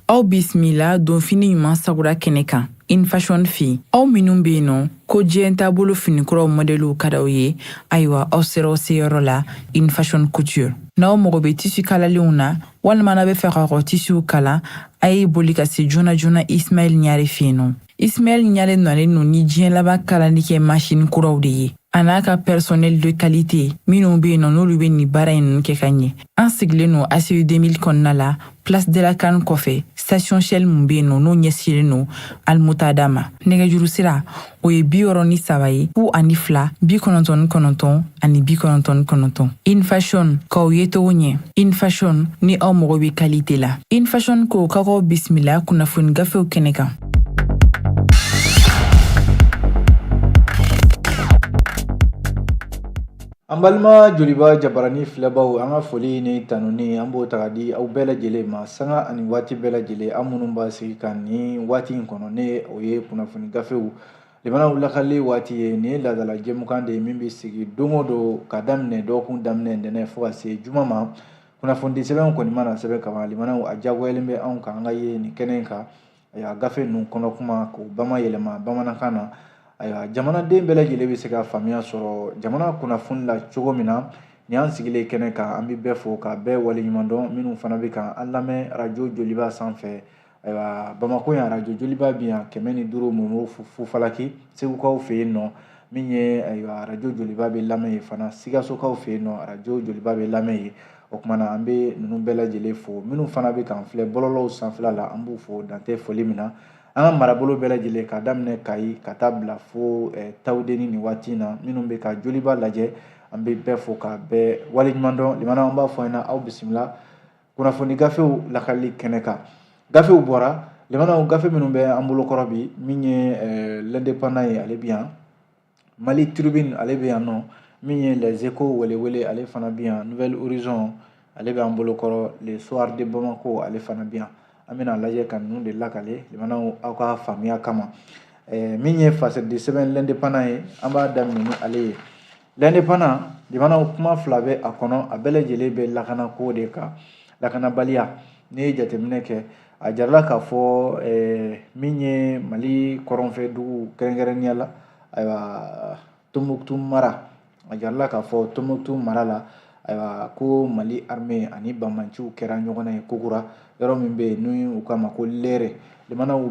Aw bisimila donfini ɲuman sagura kɛnɛ kan InFashion fɛ yen. Aw minnu bɛ yen nɔ ko diɲɛ taabolo finikuraw mɔdɛliw ka d'aw ye, ayiwa aw sera aw seyɔrɔ la InFashion Couture. N'aw mago bɛ tisi kalalenw na walima n'aw bɛ fɛ k'aw ka tisiw kala, a ye boli ka se joona joona Ismaɛl Ɲare fɛ yen nɔ. Ismaɛl Ɲare nalen don ni diɲɛ laban kalali kɛ masini kuraw de ye, a n'a ka personnel de qualité minnu bɛ yen nɔ n'olu bɛ nin baara in ninnu kɛ ka ɲɛ. An sigilen don ACI 2000 kɔnɔna la, place de la CAN kɔfɛ, station Shell mun bɛ yen nɔ n'o ɲɛsinnen don Almutada ma. Nɛgɛjuru sira o ye 63 ye, 02 99 ani 99. InFashion, k'aw ye cogo ɲɛ. InFashion, ni aw mago bɛ qualité la. InFashion ko k'aw bisimila kunnafoni gafew kɛnɛ kan. An balima Joliba jabarani filɛbaw, an ka foli ni tanuni an b'o ta ka di aw bɛɛ lajɛlen ma sanga ani waati bɛɛ lajɛlen. An minnu b'a sigi ka nin waati in kɔnɔ, ne o ye kunnafoni gafew limanaw lakali waati ye. Nin ye laadala jɛmukan de ye min bɛ sigi don o don ka daminɛ dɔgɔkun daminɛ ntɛnɛn fo ka se juma ma. Kunnafonidi sɛbɛnw kɔni mana sɛbɛn kaban, limanaw a diyagoyalen bɛ anw kan an ka ye nin kɛnɛ in kan. Ayiwa, gafe ninnu kɔnɔ kuma k'o bama yɛlɛma bamanankan na. Ayiwa, jamanaden bɛɛ lajɛlen bɛ se ka faamuya sɔrɔ jamana kunnafoni la cogo min na, nin y'an sigilen kɛnɛ kan. An bɛ bɛɛ fo ka bɛɛ waleɲuman dɔn, minnu fana bɛ ka an lamɛn arajo Joliba sanfɛ. Ayiwa, Bamakɔ yan arajo Joliba bɛ yan 105 murumuru fufalaki, Segukaw fɛ yen nɔ min ye, ayiwa, arajo Joliba bɛ lamɛn yen fana. Sikasokaw fɛ yen nɔ arajo Joliba bɛ lamɛn yen. O tuma na an bɛ ninnu bɛɛ lajɛlen fo. Minnu fana bɛ k'an filɛ bɔlɔlɔw sanfɛla la, an b'u fo dan tɛ foli min na. An ka marabolo bɛɛ lajɛlen ka daminɛ Kayi ka taa bila fo Tawudeni nin waati in na, minnu bɛ ka Joliba lajɛ, an bɛ bɛɛ fo ka bɛɛ waleɲuman dɔn. Limanaw, an b'a fɔ ɲɛna aw bisimila kunnafoni gafew lakali kɛnɛ kan. Gafew bɔra, limanaw, gafe minnu bɛ an bolo kɔrɔ bi, min ye L'Indépendant ye, ale bɛ yan. Mali Tribune, ale bɛ yan nɔ. Min ye Les Échos welewele, ale fana bɛ yan. Nouvel Horizon, ale bɛ an bolo kɔrɔ. Le Soir de Bamako, ale fana bɛ yan. An bɛna lajɛ ka ninnu de lakale limanaw aw ka faamuya kama. Min ye fasɛdi sɛbɛn L'Indépendant ye, an b'a daminɛ ni ale ye. L'Indépendant, limanaw, kuma fila bɛ a kɔnɔ, a bɛɛ lajɛlen bɛ lakanako de kan, lakanabaliya. N'i ye jateminɛ kɛ, a jirala k'a fɔ min ye Mali kɔrɔnfɛ dugu kɛrɛnkɛrɛnnenya la, ayiwa, Tombouctou mara, a jirala k'a fɔ Tombouctou mara la, ayiwa, ko Mali armée ani banbaanciw kɛra ɲɔgɔn na ye kokura yɔrɔ min bɛ yen ni u k'a ma ko Léré. Limanaw,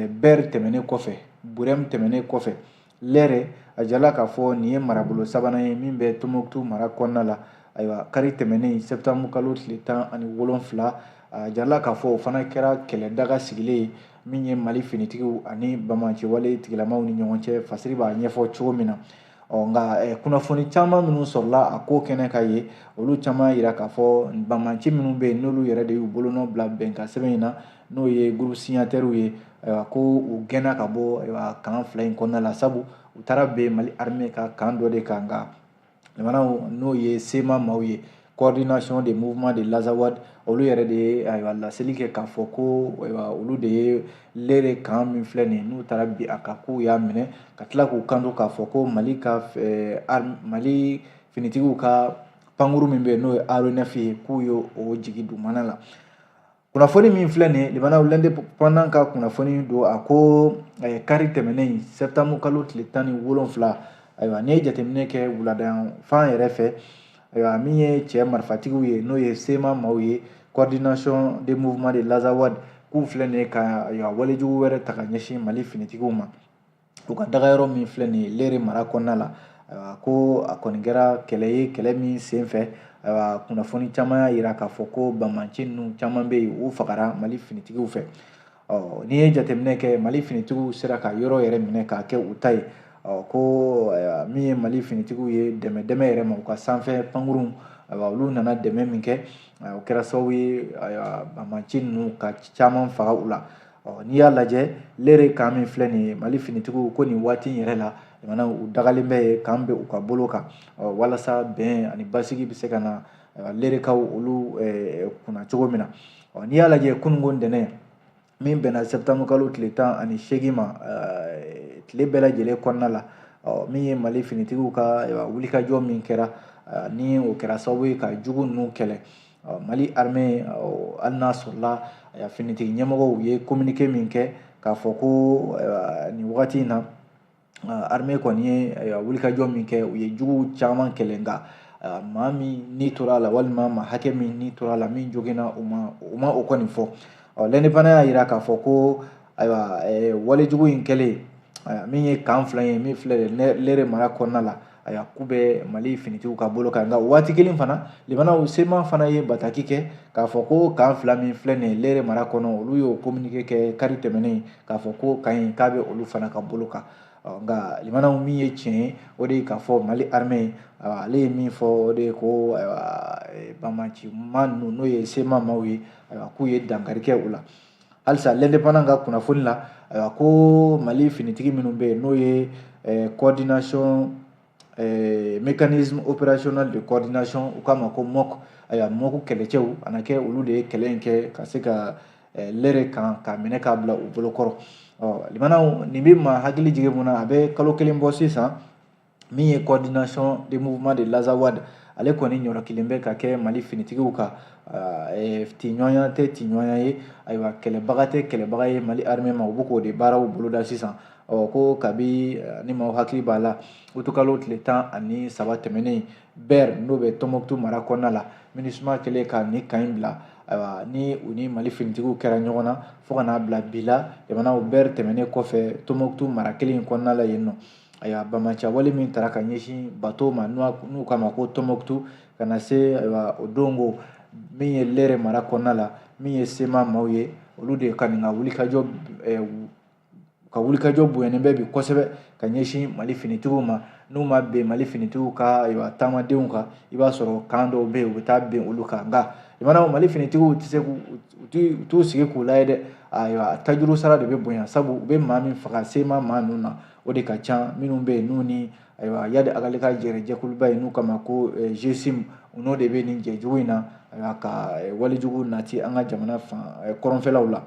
Ber tɛmɛnen kɔfɛ, Bourem tɛmɛnen kɔfɛ, Léré, a jirala k'a fɔ nin ye marabolo sabanan ye min bɛ Tombouctou mara kɔnɔna la. Ayiwa, kari tɛmɛnen septembre kalo tile 17, a jirala k'a fɔ o fana kɛra kɛlɛdaga sigilen ye min ye Mali finitigiw ani banbaanciwale tigilamaw ni ɲɔgɔn cɛ, fasiri b'a ɲɛfɔ cogo min na. Ɔ nka kunnafoni caman minnu sɔrɔla a ko kɛnɛ kan ye, olu caman yira k'a fɔ banbaanci minnu bɛ yen n'olu yɛrɛ de y'u bolonɔ bila bɛnkan sɛbɛn in na, n'o ye groupe signataires ye, ayiwa, ko u gɛnna ka bɔ, ayiwa, camp fila in kɔnɔna la, sabu u taara ben Mali armée ka camp dɔ de kan. Nka limanaw, n'o ye CMA maaw ye, coordination des mouvements de l'Azawad, olu yɛrɛ de ye, ayiwa, laseli kɛ k'a fɔ ko, ayiwa, olu de ye Léré camp min filɛ nin ye, n'u taara bi a kan k'u y'a minɛ, ka tila k'u kanto k'a fɔ ko Mali ka Mali finitigiw ka pankuru min bɛ yen n'o ye aéronef ye, k'u ye o jigin dugumana la. Kunnafoni min filɛ nin ye, limanaw, L'Indépendant ka kunnafoni don. A ko kari tɛmɛnen septembre kalo tile 17, ayiwa, n'i ye jateminɛ kɛ wuladayanfan yɛrɛ fɛ, ayiwa, min ye cɛ marifatigiw ye, n'o ye CMA maaw ye, coordination des mouvements de l'Azawad, k'u filɛ nin ye ka, ayiwa, walejugu wɛrɛ ta ka ɲɛsin Mali finitigiw ma u ka dagayɔrɔ min filɛ nin ye Léré mara kɔnɔna la. Ayiwa, ko a kɔni kɛra kɛlɛ ye, kɛlɛ min sen fɛ, ayiwa, kunnafoni caman y'a yira k'a fɔ ko banbaanci ninnu caman bɛ yen, u fagara Mali finitigiw fɛ. Ɔ n'i ye jateminɛ kɛ, Mali finitigiw sera ka yɔrɔ yɛrɛ minɛ k'a kɛ u ta ye. Ɔ ko min ye Mali finitigiw ye dɛmɛ dɛmɛ yɛrɛ ma, u ka sanfɛ pankurunw, ayiwa, olu nana dɛmɛ min kɛ, o kɛra sababu ye, ayiwa, banbaanci ninnu ka caman faga u la. Ɔ n'i y'a lajɛ, Léré camp min filɛ nin ye, Mali finitigiw ko nin waati in yɛrɛ la, jamana u dagalen bɛ yen, camp bɛ u ka bolo kan, ɔ walasa bɛn ani basigi bɛ se ka na Lérékaw olu kunna cogo min na. Ɔ n'i y'a lajɛ, kununko ntɛnɛn min bɛnna septembre kalo tile 18 ma, tile bɛɛ lajɛlen kɔnɔna la, ɔ min ye Mali finitigiw ka wulikajɔ min kɛra, ni o kɛra sababu ye ka jugu ninnu kɛlɛ, Mali armée, hali n'a sɔrɔla Finitigi ɲɛmɔgɔw ye communiqué min kɛ k'a fɔ ko nin wagati in na armée kɔni ye wulikajɔ min kɛ, u ye juguw caman kɛlɛ, nka maa min ni tora a la walima maa hakɛ min ni tora a la, min joginna, u ma o kɔni fɔ. L'Indépendant y'a jira k'a fɔ ko ayiwa, walejugu in kɛlen, min ye camp 2 ye min filɛ Lere mara kɔnɔna la, ayiwa, k'u bɛ Mali finitigiw ka bolo kan. Nka waati kelen fana, limanaw, CMA fana ye bataki kɛ k'a fɔ ko camp 2 min filɛ nin ye Lere mara kɔnɔ, olu y'o communiqué kɛ kari tɛmɛnen k'a fɔ ko camp in k'a bɛ olu fana ka bolo kan. Nka limanaw, min ye tiɲɛ ye, o de ye k'a fɔ Mali armée, ale ye min fɔ, o de ye ko ayiwa, banbaanci maa ninnu, n'o ye CMA maaw ye, ayiwa, k'u ye dankari kɛ u la. Halisa L'Indépendant ka kunnafoni la, ayiwa, ko Mali finitigi minnu bɛ yen, n'o ye coordination, mécanisme opérationnel de coordination, u k'a ma ko MOC, ayiwa, MOC kɛlɛcɛw a na kɛ olu de ye kɛlɛ in kɛ ka se ka Lere kan k'a minɛ k'a bila u bolo kɔrɔ. Ɔ limanaw, nin bɛ maa hakili jigin mun na? A bɛ kalo 1 bɔ sisan, min ye Coordination des mouvements de l'Azawad, ale kɔni ɲɔrɔkilen bɛ ka kɛ Mali finitigiw kan. Tiɲɔgɔnya tɛ tiɲɔgɔnya ye, ayiwa, kɛlɛbaga tɛ kɛlɛbaga ye Mali armée ma, u bɛ k'o de baaraw boloda sisan. Ɔ ko kabi ni maaw hakili b'a la, utukalo tile 13 tɛmɛnen, Ber, n'o bɛ Tɔnbɔkutu mara kɔnɔna la, MINUSMA kɛlen ka nin camp in bila, ayiwa, ni u ni Mali finitigiw kɛra ɲɔgɔn na fo ka n'a bila bi la. Jamanaw, Ber tɛmɛnen kɔfɛ, Tɔnbɔkutu mara kelen in kɔnɔna la yen nɔ, ayiwa, banbaanciya min taara ka ɲɛsin bateau ma n'u k'a ma ko Tɔnbɔkutu, ka na se, ayiwa, o don ko min ye Lere mara kɔnɔna la, min ye CMA maaw ye, olu de ka nin ka wulikajɔ bonyanen bɛ bi kosɛbɛ ka ɲɛsin Mali finitigiw ma. N'u ma bɛn Mali finitigiw ka, ayiwa, taamadenw kan, i b'a sɔrɔ camp dɔw bɛ yen, u bɛ taa ben olu kan. Nka limanaw, Mali finitigiw tɛ se k'u u t'u sigi k'u lajɛ dɛ. Ayiwa, tajuru sara de bɛ bonya, sabu u bɛ maa min faga CMA maa ninnu na, o de ka ca. Minnu bɛ yen n'u ni, ayiwa, Iyad Ag Ghali ka jɛrɛjɛkuluba ye n'u kama ko GSIM, u n'o de bɛ nin jɛjugu in na, ayiwa, ka walejugu nati an ka jamana fan kɔrɔnfɛlaw la.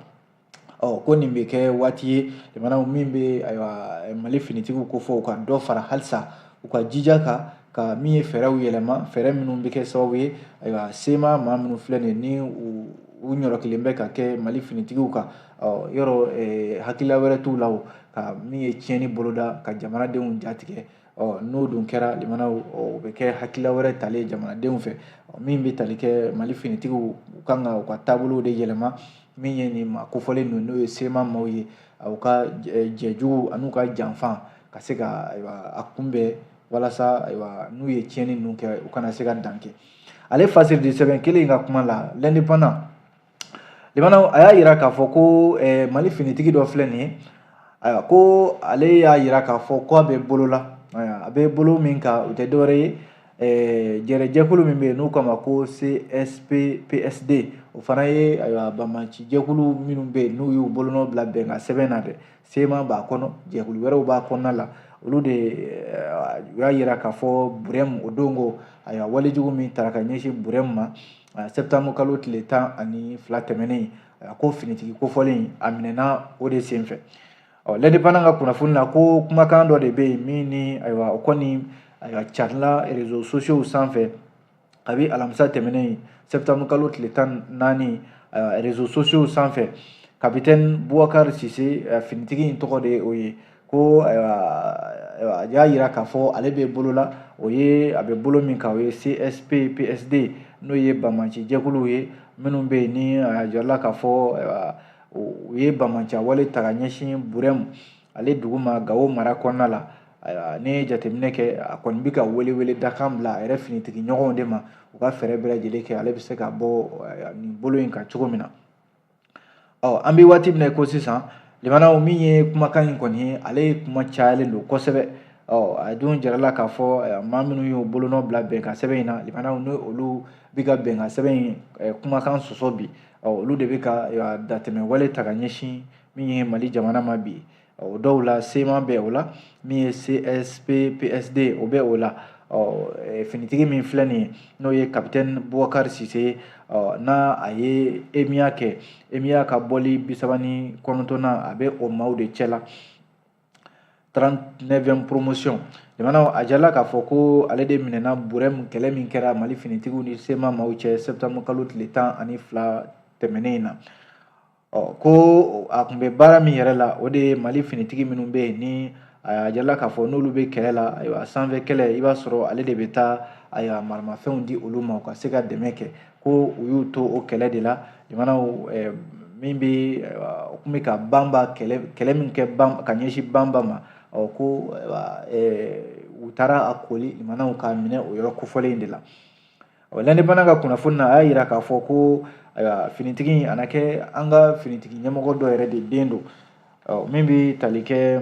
Ɔ ko nin bɛ kɛ waati ye, jamanaw, min bɛ, ayiwa, Mali finitigiw ko fɔ u ka dɔ fara halisa u ka jija ka min ye fɛɛrɛw yɛlɛma, fɛɛrɛ minnu bɛ kɛ sababu ye, ayiwa, CMA maa minnu filɛ nin ye ni u ɲɔrɔkilen bɛ ka kɛ Mali finitigiw kan. Ɔ yɔrɔ hakilila wɛrɛ t'u la o ka min ye tiɲɛni boloda ka jamanadenw jatigɛ. Ɔ n'o dun kɛra, limanaw, o bɛ kɛ hakilila wɛrɛ talen jamanadenw fɛ min bɛ tali kɛ Mali finitigiw, u kan ka u ka taabolow de yɛlɛma. Min ye nin maa kofɔlen ninnu, n'o ye CMA maaw ye, u ka jɛjugu an'u ka janfa ka se ka, ayiwa, a kunbɛn walasa, ayiwa, n'u ye tiɲɛni ninnu kɛ, u kana se ka dan kɛ. Ale fasiridi sɛbɛn kelen in ka kuma la, L'Indépendant, limanaw, a y'a yira k'a fɔ ko Mali finitigi dɔ filɛ nin ye, ayiwa, ko ale y'a yira k'a fɔ ko a bɛ bolo la. A bɛ bolo min kan, o tɛ dɔwɛrɛ ye, jɛrɛjɛkulu min bɛ yen n'u k'a ma ko CSP PSD, o fana ye, ayiwa, banbaanci jɛkulu minnu bɛ yen n'u y'u bolonɔ bila bɛnkan sɛbɛn na dɛ. CMA b'a kɔnɔ, jɛkulu wɛrɛw b'a kɔnɔna la. Olu de u y'a yira k'a fɔ Burɛmu o don ko, ayiwa, walejugu min taara ka ɲɛsin Burɛmu ma septembre kalo tile 12 tɛmɛnen, ko finitigi kofɔlen a minɛna o de senfɛ. Ɔ L'Indépendant ka kunnafoni na, ko kumakan dɔ de bɛ yen min ni, ayiwa, o kɔni, ayiwa, carila réseaux sociaux sanfɛ kabi alamisa tɛmɛnen, septembre kalo tile 14, réseaux sociaux sanfɛ. Capitaine Boubacar Cissé, finitigi in tɔgɔ de ye o ye, ko ayiwa, a y'a yira k'a fɔ ale bɛ bolo la, o ye a bɛ bolo min kan, o ye CSP PSD, n'o ye banbaanci jɛkuluw ye minnu bɛ yen ni a jirala k'a fɔ, ayiwa, u ye banbaanciya wale ta ka ɲɛsin Burɛmu ale dugu ma Gawo mara kɔnɔna la. Ayiwa, ne ye jateminɛ kɛ, a kɔni bɛ ka wele wele dakan bila a yɛrɛ finitigi ɲɔgɔnw de ma, u ka fɛɛrɛ bɛɛ lajɛlen kɛ ale bɛ se ka bɔ nin bolo in kan cogo min na. Ɔ an bɛ waati min na i ko sisan, limanaw, min ye kumakan in kɔni ye, ale ye kuma cayalen don kosɛbɛ. Ɔ a dun jirala k'a fɔ maa minnu y'u bolonɔ bila bɛnkan sɛbɛn in na, limanaw, ni olu bɛ ka bɛnkan sɛbɛn in kumakan sɔsɔ bi, ɔ olu de bɛ ka datɛmɛ wale ta ka ɲɛsin min ye Mali jamana ma bi. O dɔw la, CMA bɛ o la, min ye CSP PSD, o bɛ o la. Ɔ finitigi min filɛ nin ye, n'o ye capitaine Boubacar Cissé, ɔ n'a a ye EMIA kɛ, EMIA ka bɔli 39nan, a bɛ o maaw de cɛ la, 39e promotion. Jamana, a jirala k'a fɔ ko ale de minɛna Burɛmu, kɛlɛ min kɛra Mali finitigiw ni CMA maaw cɛ septembre kalo tile 12 tɛmɛnen in na. Ɔ ko a tun bɛ baara min yɛrɛ la, o de ye Mali finitigi minnu bɛ yen ni a jirala k'a fɔ n'olu bɛ kɛlɛ la, ayiwa sanfɛ kɛlɛ, i b'a sɔrɔ ale de bɛ taa ayiwa maramafɛnw di olu ma u ka se ka dɛmɛ kɛ. Ko u y'u to o kɛlɛ de la, jamanaw min bɛ o tun bɛ ka banba kɛlɛ min kɛ ka ɲɛsin banba ma. Ɔ ko u taara a koli limanaw k'a minɛ o yɔrɔ kofɔlen in de la. Ɔ l'Indépendant ka kunnafoni na, a y'a yira k'a fɔ ko ayiwa finitigi in a na kɛ an ka finitigi ɲɛmɔgɔ dɔ yɛrɛ de den don. Ɔ min bɛ tali kɛ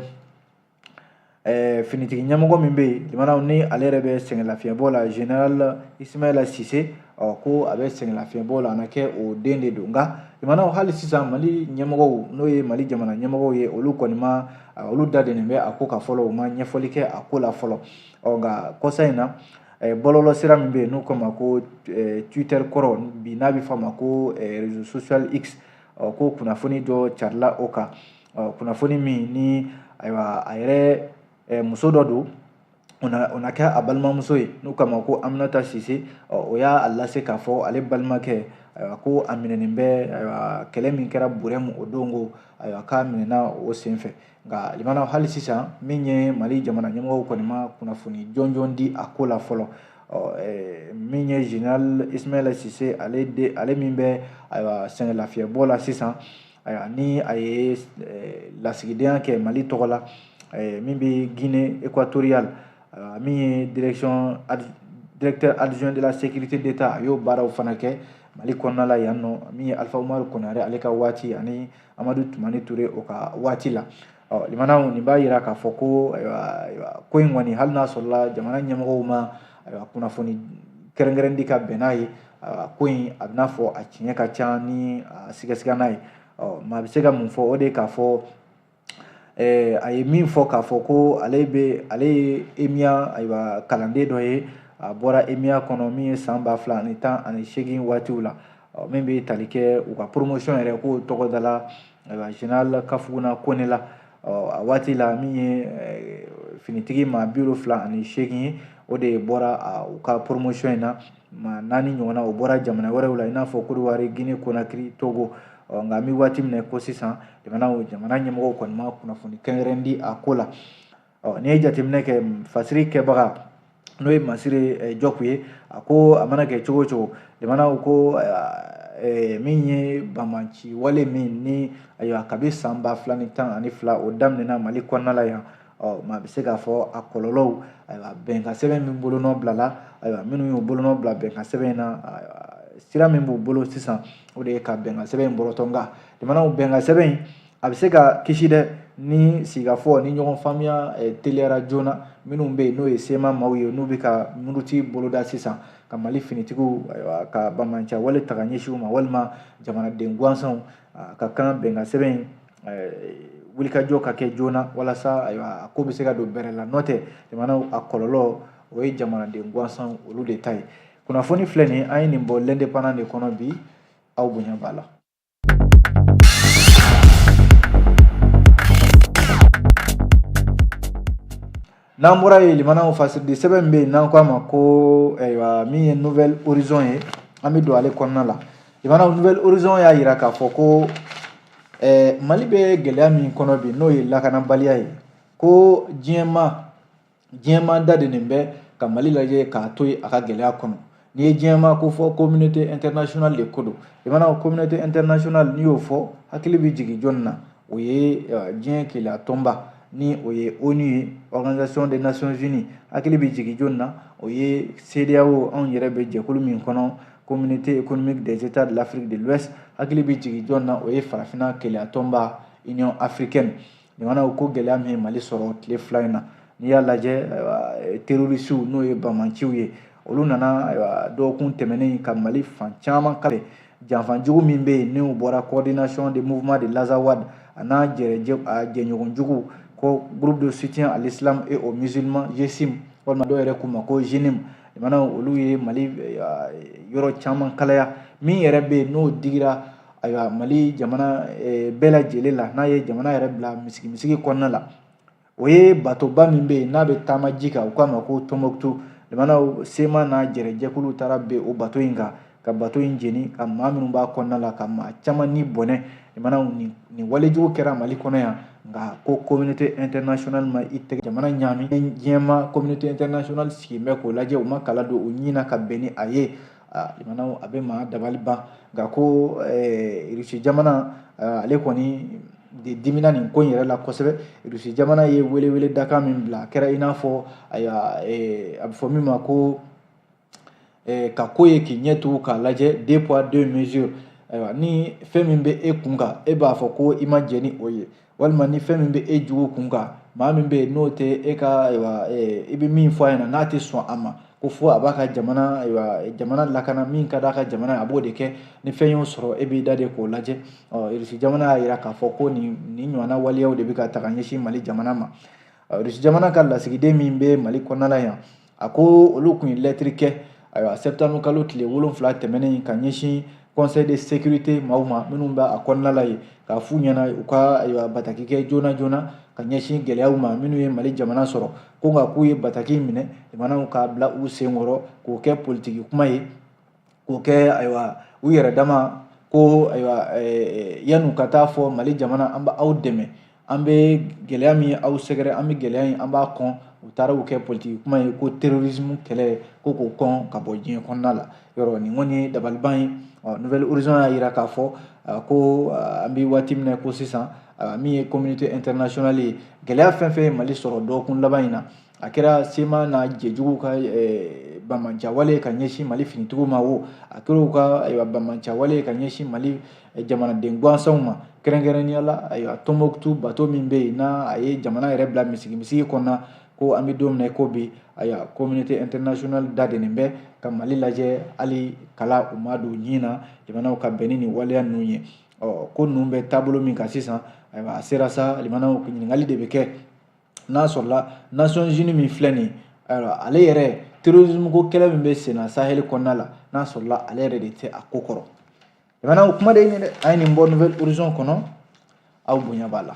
finitigi ɲɛmɔgɔ min bɛ yen limanaw ni ale yɛrɛ bɛ sɛgɛnlafiɲɛbɔ la, général Ismaïla Cissé, ɔ ko a bɛ sɛgɛnlafiɲɛbɔ la, a na kɛ o den de don. Nka limanaw hali sisan Mali ɲɛmɔgɔw, n'o ye Mali jamana ɲɛmɔgɔw ye, olu kɔni ma olu da dennen bɛ a ko kan fɔlɔ, u ma ɲɛfɔli kɛ a ko la fɔlɔ. Ɔ nka kɔsa in na, bɔlɔlɔ sira min bɛ yen n'u k'a ma ko Twitter kɔrɔ, bi n'a bɛ fɔ a ma ko réseau social X, ɔ ko kunnafoni dɔ carila o kan. Ɔ kunnafoni min ni ayiwa a yɛrɛ muso dɔ don, o na kɛ a balimamuso ye, n'u k'a ma ko Aminata Sise. Ɔ o y'a lase k'a fɔ ale balimakɛ, ayiwa ko a minɛnen bɛ, ayiwa kɛlɛ min kɛra Burɛmu o don, ko ayiwa k'a minɛna o senfɛ. Nka limanaw hali sisan min ye Mali jamana ɲɛmɔgɔw kɔni ma kunnafoni jɔnjɔn di a ko la fɔlɔ. Ɔ min ye général Ismaïla Sise, ale de ale min bɛ ayiwa sɛgɛnlafiɲɛbɔ la sisan, ayiwa ni a ye lasigidenya kɛ Mali tɔgɔ la min bɛ Guinée équatoriale, min ye directeur adjoint de la sécurité d'État, a y'o baaraw fana kɛ Mali kɔnɔna la yan nɔ, min ye Alpha Umaru Konare ale ka waati ani Amadu Tumani Ture o ka waati la. Ɔ limanaw nin b'a yira k'a fɔ ko ayiwa ko in kɔni, hali n'a sɔrɔla jamana ɲɛmɔgɔw ma ayiwa kunnafoni kɛrɛnkɛrɛn di ka bɛn n'a ye, ko in a bɛna fɔ a tiɲɛ ka ca ni a sigasiga n'a ye. Ɔ maa bɛ se ka mun fɔ? O de ye k'a fɔ a ye min fɔ k'a fɔ ko ale bɛ ale ye EMIA ayiwa kalanden dɔ ye, a bɔra EMIA kɔnɔ min ye san 2018 waatiw la, min bɛ tali kɛ u ka promotion yɛrɛ k'o tɔgɔ dala ayiwa général Kafuguna Kone la. A waati la min ye finitigi maa 78 ye, o de bɔra u ka promotion in na. Maa 4 ɲɔgɔnna o bɔra jamana wɛrɛw la, i n'a fɔ Côte d'Ivoire, Guinée Conakry, Togo. Nka an bɛ waati min na ko sisan, jamana ɲɛmɔgɔw kɔni ma kunnafoni kɛrɛnkɛrɛn di a ko la. Ɔ n'i ye jateminɛ kɛ, fasiri kɛbaga n'o ye Masire Jɔpu ye, a ko a mana kɛ cogo o cogo, jamanaw ko min ye banbanci wale min ni ayiwa kabi san 2012 o daminɛna Mali kɔnɔna la yan, ɔ maa bɛ se k'a fɔ a kɔlɔlɔw, ayiwa bɛnkan sɛbɛn min bolonɔ bilala, ayiwa minnu y'u bolonɔ bila bɛnkan sɛbɛn in na, sira min b'u bolo sisan, o de ye ka bɛnkan sɛbɛn in bɔrɔtɔ. Nka jamanaw bɛnkan sɛbɛn in a bɛ se ka kisi dɛ ni sigikafɔ ni ɲɔgɔn faamuya teliyara joona. Minnu bɛ yen n'o ye CMA maaw ye, n'u bɛ ka muruti boloda sisan ka Mali finitigiw ayiwa ka banbanciya wale ta ka ɲɛsin u ma, walima jamanaden gansanw, ka kan bɛnkan sɛbɛn in wulikajɔ ka kɛ joona walasa ayiwa a ko bɛ se ka don bɛrɛ la. N'o tɛ jamanaw a kɔlɔlɔ o ye jamanaden gansan olu de ta ye. Kunnafoni filɛ nin, an ye nin bɔ l'Indépendant de kɔnɔ bi, aw bonya b'a la. N'an bɔra yen, limanaw, fasiridi sɛbɛn min bɛ yen n'an ko a ma ko ayiwa min ye Nouvel Horizon ye, an bɛ don ale kɔnɔna la. Limanaw, Nouvel Horizon y'a yira k'a fɔ ko Mali bɛ gɛlɛya min kɔnɔ bi, n'o ye lakanabaliya ye, ko diɲɛmaa da dennen bɛ ka Mali lajɛ k'a to yen a ka gɛlɛya kɔnɔ. N'i ye diɲɛmaa ko fɔ, communauté internationale de ko don. Limanaw, communauté internationale, n'i y'o fɔ, hakili bɛ jigin jɔnni na? O ye diɲɛ kelenya tɔnba ni o ye ONU ye, Organisation des Nations Unies. Hakili bɛ jigin jɔnni na? O ye CEDEAO, anw yɛrɛ bɛ jɛkulu min kɔnɔ, Communauté économique des États de l'Afrique de l'Ouest. Hakili bɛ jigin jɔnni na? O ye farafinna kelenya tɔnba, Union africaine. Limanaw, ko gɛlɛya min ye Mali sɔrɔ tile 2 in na, n'i y'a lajɛ, terroristew n'o ye banbanciw ye, olu nana ayiwa dɔgɔkun tɛmɛnen ka Mali fan caman kale. Janfanjugu min bɛ yen n'o bɔra Coordination des mouvements de l'Azawad a n'a jɛɲɔgɔn jugu ko Groupe de soutien à l'islam et aux musulmans, GSIM, walima dɔw yɛrɛ k'u ma ko JNIM, limanaw, olu ye Mali yɔrɔ caman kalaya. Min yɛrɛ bɛ yen n'o digira ayiwa Mali jamana bɛɛ lajɛlen la, n'a ye jamana yɛrɛ bila misigimisigi kɔnɔna la, o ye batoba min bɛ yen n'a bɛ taama ji kan, u k'a ma ko Tombouctou. Limanaw, CMA n'a jɛrɛjɛkulu taara bin o bato in kan. ka bato in jeni, ka maa minnu b'a kɔnɔna la, ka maa caman ni bɔnɛ. Limanaw, nin walejugu kɛra Mali kɔnɔ yan, nka ko communauté internationale ma i tɛgɛ jamana ɲaami. Diɲɛma communauté internationale sigilen bɛ k'o lajɛ, u ma kala don u ɲin na ka bɛn ni a ye. Limanaw, a bɛ maa dabali ban. Nka ko Irisi jamana, ale kɔni de dimina nin ko in yɛrɛ la kosɛbɛ. Irisi jamana ye welewele dakan min bila, a kɛra i n'a fɔ, ayiwa, a bɛ fɔ min ma ko ka ko ye k'i ɲɛ tugu k'a lajɛ, deux poids deux mesures. Ayiwa, ni fɛn min bɛ e kun kan, e b'a fɔ ko i ma jɛn ni o ye, walima ni fɛn min bɛ e jugu kun kan, maa min bɛ yen n'o tɛ e ka, ayiwa, i bɛ min fɔ a ɲɛna n'a tɛ sɔn a ma, ko fo a b'a ka jamana, ayiwa, jamana lakana, min ka d'a ka jamana ye, a b'o de kɛ. Ni fɛn y'o sɔrɔ, e b'i da de k'o lajɛ. Ɔ, Irisi jamana y'a jira k'a fɔ ko nin ɲɔgɔnna waleyaw de bɛ ka ta ka ɲɛsin Mali jamana ma. Irisi jamana ka lasigiden min bɛ Mali kɔnɔna la yan, a ko olu tun ye lɛtiri kɛ, ayiwa, septembre kalo tile 7 tɛmɛnen, ka ɲɛsin conseil de sécurité maaw ma minnu bɛ a kɔnɔna la yen, k'a f'u ɲɛna u ka, ayiwa, bataki kɛ joona joona ka ɲɛsin gɛlɛyaw ma minnu ye Mali jamana sɔrɔ. Ko nka k'u ye bataki minɛ, jamanaw k'a bila u sen kɔrɔ, k'o kɛ politiki kuma ye, k'o kɛ, ayiwa, u yɛrɛ dama ko, ayiwa, yan'u ka taa fɔ Mali jamana an b'aw dɛmɛ, an bɛ gɛlɛya min ye aw sɛgɛrɛ, an bɛ gɛlɛya in an b'a kɔn, u taara u kɛ politiki kuma ye ko terrorisme kɛlɛ, ko k'o kɔn ka bɔ diɲɛ kɔnɔna la. Yɔrɔ nin kɔni ye dabaliban ye. Nouvel Horizon y'a jira k'a fɔ ko an bɛ waati min na ko sisan, min ye communauté internationale ye, gɛlɛya fɛn fɛn ye Mali sɔrɔ dɔgɔkun laban in na, a kɛra CMA n'a jɛjuguw ka banbancawale ka ɲɛsin Mali finitigiw ma o, a kɛra u ka, ayiwa, banbancawale ka ɲɛsin Mali jamanaden gansanw ma, kɛrɛnkɛrɛnnenya la, ayiwa, Tombouctou bato min bɛ yen n'a a ye jamana yɛrɛ bila misigi misigi kɔnɔna, ko an bɛ don min na ko bi, ayiwa, communauté internationale da dennen bɛ ka Mali lajɛ, hali kala u ma don ɲin na jamanaw ka bɛn ni nin waleya ninnu ye. Ɔ, ko ninnu bɛ taabolo min kan sisan, ayiwa, a sera sa, limanaw, ɲininkali de bɛ kɛ n'a sɔrɔla Nations Unies min filɛ nin ye, ayiwa, ale yɛrɛ terrorisme ko kɛlɛ min bɛ sen na Sahel kɔnɔna la, n'a sɔrɔla ale yɛrɛ de tɛ a ko kɔrɔ. Limanaw, kuma de ye nin dɛ, an ye nin bɔ Nouvel Horizon kɔnɔ, aw bonya b'a la.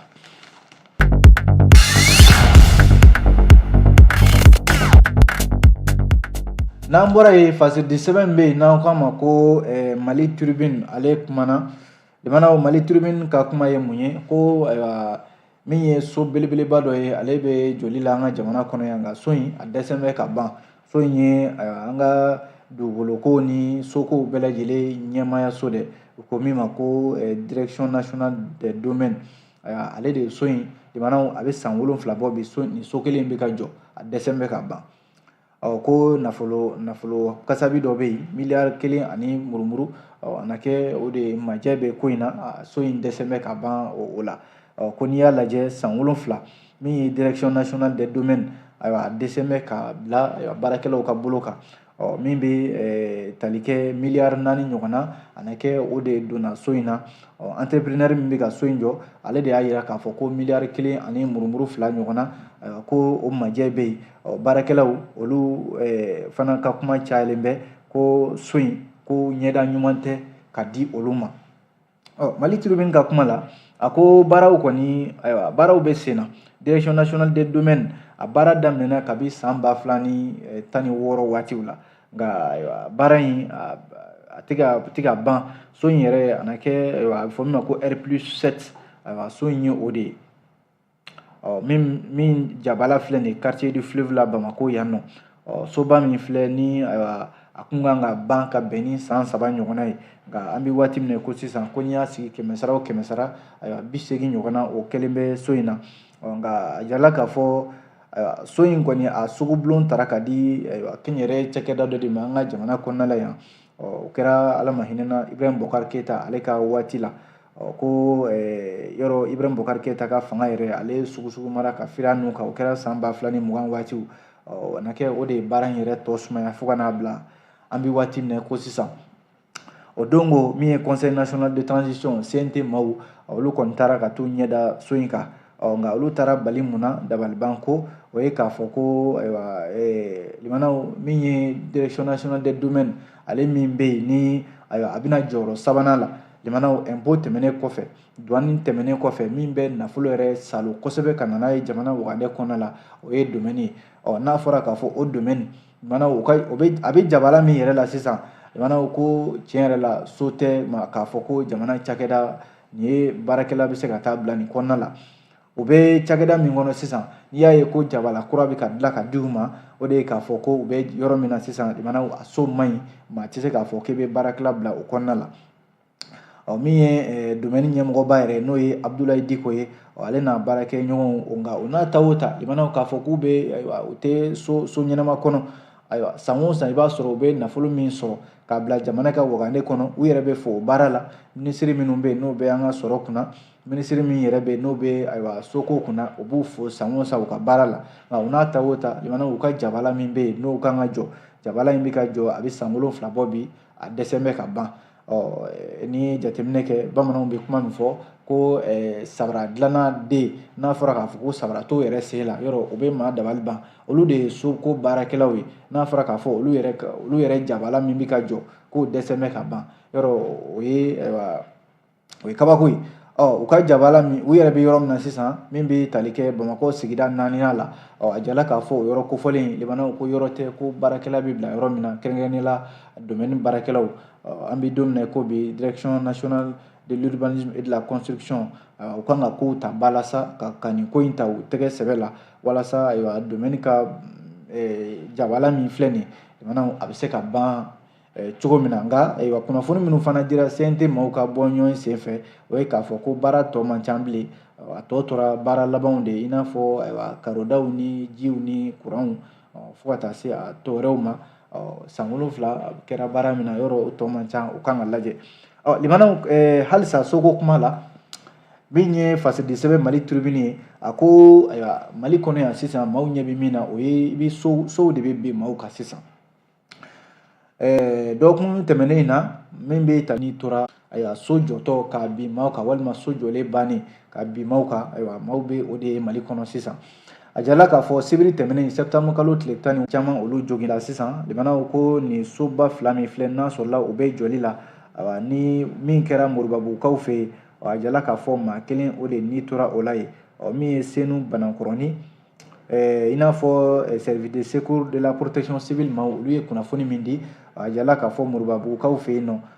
N'an bɔra yen, fasiridi sɛbɛn bɛ yen n'an k'a ma ko Mali Tribune, ale kumana. Limanaw, Mali Tribune ka kuma ye mun ye? Ko ayiwa, min ye so belebeleba dɔ ye, ale bɛ jɔli la an ka jamana kɔnɔ yan, nka so in a dɛsɛ bɛ ka ban. So in ye an ka dugukoloko ni sokow bɛɛ lajɛlen ɲɛmaaya so dɛ, u ko min ma ko direction nationale des domaines, ale de ye so in. Limanaw, a bɛ san 7 bɔ bi, so nin so kelen bɛ ka jɔ, a dɛsɛ bɛ ka ban. Ɔ, ko nafolo kasabi dɔ bɛ yen, miliyari 1 ani murumuru, ɔ, a na kɛ o de majɛ bɛ ko in na, so in dɛsɛ bɛ ka ban o la. Ɔ, ko n'i y'a lajɛ, san 7, min ye direction nationale des domaines, ayiwa, a dɛsɛ bɛ ka bila, ayiwa, baarakɛlaw ka bolo kan. Ɔ, min bɛ tali kɛ miliyari 4 ɲɔgɔn na, a na kɛ o de donna so in na. Ɔ, entrepreneur min bɛ ka so in jɔ, ale de y'a jira k'a fɔ ko miliyari 1 ani murumuru 2 ɲɔgɔn na, ko o majɛ bɛ yen. Ɔ, baarakɛlaw olu fana ka kuma cayalen bɛ ko so in ko ɲɛda ɲuman tɛ ka di olu ma. Ɔ, Mali Tribune ka kuma la, a ko baaraw kɔni, ayiwa, baaraw bɛ sen na. Direction nationale des domaines, a baara daminɛna kabi san 2016 waatiw la, nka ayiwa, baara in a tɛ ka ban. So in yɛrɛ, a na kɛ, ayiwa, a bɛ fɔ min ma ko R+7, ayiwa, so in ye o de ye. Ɔ, min jabala filɛ nin ye, quartier du fleuve la, Bamako yan nɔ. Ɔ, soba min filɛ ni, ayiwa, a kun kan ka ban ka bɛn ni san 3 ɲɔgɔnna ye, nka an bɛ waati min na ko sisan, ko n'i y'a sigi kɛmɛ sara o kɛmɛ sara, ayiwa, 80 ɲɔgɔnna o kɛlen bɛ so in na. Ɔ, nka a jirala k'a fɔ, ayiwa, so in kɔni a sugubulon tara ka di, ayiwa, kɛnyɛrɛ cakɛda dɔ de ma an ka jamana kɔnɔna la yan. Ɔ, o kɛra Ala ma hinɛna Ibrahim Boubacar Keita ale ka waati la. Ɔ, ko yɔrɔ Ibrahim Boubacar Keita ka fanga yɛrɛ, ale sugusugu mara ka fira ninnu kan, o kɛra san 2020 waatiw. Ɔ, na kɛ o de ye baara in yɛrɛ tɔ sumaya fo ka n'a bila an bɛ waati min na ko sisan. O don ko min ye conseil national de transition CNT maaw, olu kɔni taara ka t'u ɲɛda so in kan. Ɔ, nka olu taara bali mun na? Dabaliban ko o ye k'a fɔ ko, ayiwa, limanaw, min ye direction nationale des domaines, ale min bɛ yen ni, ayiwa, a bɛna jɔyɔrɔ sabanan la, limanaw, impôt tɛmɛnen kɔfɛ, douane tɛmɛnen kɔfɛ, min bɛ nafolo yɛrɛ salo kosɛbɛ ka na n'a ye jamana wagandɛ kɔnɔna la, o ye domaine ye. Ɔ, n'a fɔra k'a fɔ o domaine, limanaw, o ka o bɛ a bɛ jabala min yɛrɛ la sisan, Limanaw, ko tiɲɛ yɛrɛ la, so tɛ ma k'a fɔ ko jamana cakɛda nin ye baarakɛla bɛ se ka taa bila nin kɔnɔna la. U bɛ cakɛda min kɔnɔ sisan, n'i y'a ye ko jabala kura bɛ ka dilan ka di u ma, o de ye k'a fɔ ko u bɛ yɔrɔ min na sisan, limanaw, a so man ɲi, maa tɛ se k'a fɔ k'i bɛ baarakɛla bila o kɔnɔna la. Ɔ, min ye domaine ɲɛmɔgɔba yɛrɛ, n'o ye Abudulayi Diko ye, ale n'a baarakɛɲɔgɔnw. Nka o n'a ta o ta, limanaw, k'a fɔ k'u bɛ, ayiwa, u tɛ so ɲɛnama kɔnɔ. Ayiwa, san o san, i b'a sɔrɔ u bɛ nafolo min sɔrɔ k'a bila jamana ka wagane kɔnɔ, u yɛrɛ bɛ fo o baara la. Minisiri minnu bɛ yen, n'o bɛ an ka sɔrɔ kunna, minisiri min yɛrɛ bɛ yen, n'o bɛ, ayiwa, soko kunna, o b'u fo san o san u ka baara la. Nka u n'a ta o ta, limanaw, u ka jabala min bɛ yen, n'o kan ka jɔ, jabala in bɛ ka jɔ, a bɛ san 7 bɔ bi, a dɛsɛ bɛ ka ban. Ɔ, n'i ye jateminɛ kɛ, bamananw bɛ kuma min fɔ ko sabara dilanna den, n'a fɔra k'a fɔ ko sabara t'o yɛrɛ sen la, yɔrɔ o bɛ maa dabali ban. Olu de ye soko baarakɛlaw ye. N'a fɔra k'a fɔ olu yɛrɛ jabala min bɛ ka jɔ, k'o dɛsɛ bɛ ka ban, yɔrɔ o ye, ayiwa, o ye kabako ye. Ɔ, u ka jabala min, u yɛrɛ bɛ yɔrɔ min na sisan, min bɛ tali kɛ Bamakɔ sigida naaninan la, ɔ, a jala k'a fɔ o yɔrɔ kofɔlen, limanaw, ko yɔrɔ tɛ ko baarakɛla bɛ bila yɔrɔ min na, kɛrɛnkɛrɛnnenya la domaine baarakɛlaw. An bɛ don min na i ko bi, Direction nationale de l'urbanisme et de la construction, u kan ka kow ta ba la sa, ka nin ko in ta u tɛgɛ sɛbɛ la, walasa, ayiwa, domaine ka jabala min filɛ nin ye, limanaw, a bɛ se ka ban cogo min na. Nka, ayiwa, kunnafoni minnu fana dira CNT maaw ka bɔ ɲɔgɔn sen fɛ, o ye k'a fɔ ko baara tɔ man ca bilen. A tɔ tora baara labanw de ye, i n'a fɔ, ayiwa, karodaw ni jiw ni kuranw, fo ka taa se a tɔ wɛrɛw ma. San 7 kɛra baara min na, yɔrɔ o tɔ man ca, o kan ka lajɛ. Ɔ, limanaw, halisa soko kuma la, min ye fasidi sɛbɛn Mali Tribune ye, a ko, ayiwa, Mali kɔnɔ yan sisan, maaw ɲɛ bɛ min na, o ye i bɛ sow de bɛ bin maaw kan sisan. Dɔgɔkun tɛmɛnen in na, min bɛ ta n'i tora, ayiwa, so jɔtɔ k'a bin maaw kan, walima so jɔlen bannen ka bin maaw kan, ayiwa, maaw bɛ o de ye Mali kɔnɔ sisan. A jirala k'a fɔ sibiri tɛmɛnen, septembre kalo tile 10 ni caman, olu joginna sisan. Limanaw, ko nin soba fila min filɛ, n'a sɔrɔla u bɛ jɔli la, ayiwa, ni min kɛra Moribabugukaw fɛ yen, a jirala k'a fɔ maa kelen o de ni tora o la yen. Ɔ, min ye Senu Banankɔrɔni, i n'a fɔ service de secours de la protection civile maaw, olu ye kunnafoni min di, a jirala k'a fɔ Moribabugukaw fɛ yen nɔ.